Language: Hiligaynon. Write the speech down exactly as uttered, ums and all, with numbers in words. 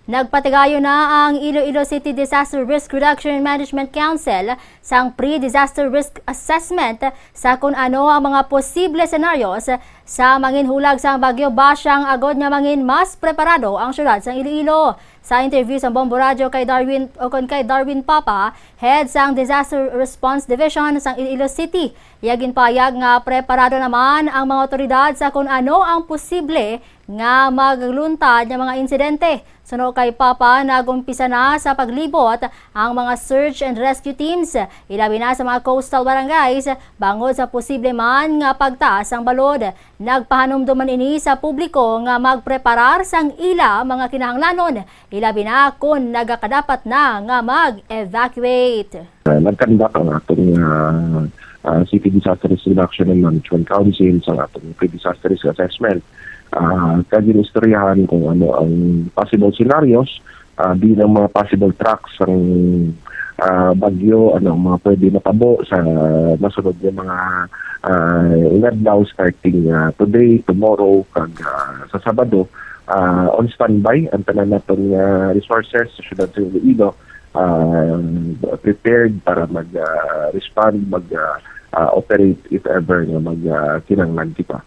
Nagpatigayon na ang Iloilo City Disaster Risk Reduction and Management Council sang pre-disaster risk assessment sa kun ano ang mga posible senaryos sa manginhulag sang bagyo, basyang agod nga mangin mas preparado ang syudad sang Iloilo. Sa interview sa Bombo Radyo kay Darwin, o kon kay Darwin Papa, head sang Disaster Response Division sang Iloilo City, iya ginpahayag nga preparado naman ang mga awtoridad sa kun ano ang posible nga magluntad nga mga insidente. Suno kay Papa, nag-umpisa na sa paglibot ang mga search and rescue teams, ilabi na sa mga coastal barangays, bangod sa posible man nga pagtaas ang balod. Nagpahanumdom man ini sa publiko nga magpreparar sang ila mga kinahanglanon, ilabi na kon nagakadapat na nga mag-evacuate. Uh, nag-conduct ang atong uh, uh, City Disaster Risk Reduction and Management Council sa atong pre-disaster risk assessment. Uh, kag ginistoryahan kung ano ang possible scenarios, uh, di ng mga possible tracks ang uh, bagyo, ano ang mga pwede matabo sa nasunod nga mga uh, inadlaw starting uh, today, tomorrow, kag uh, sa Sabado. Uh, on standby ang tanan naton nga resources sa siyudad sa Iloilo, uh, prepared para mag uh, respond, mag uh, uh, operate if ever nga mag uh, kinahanglan kita.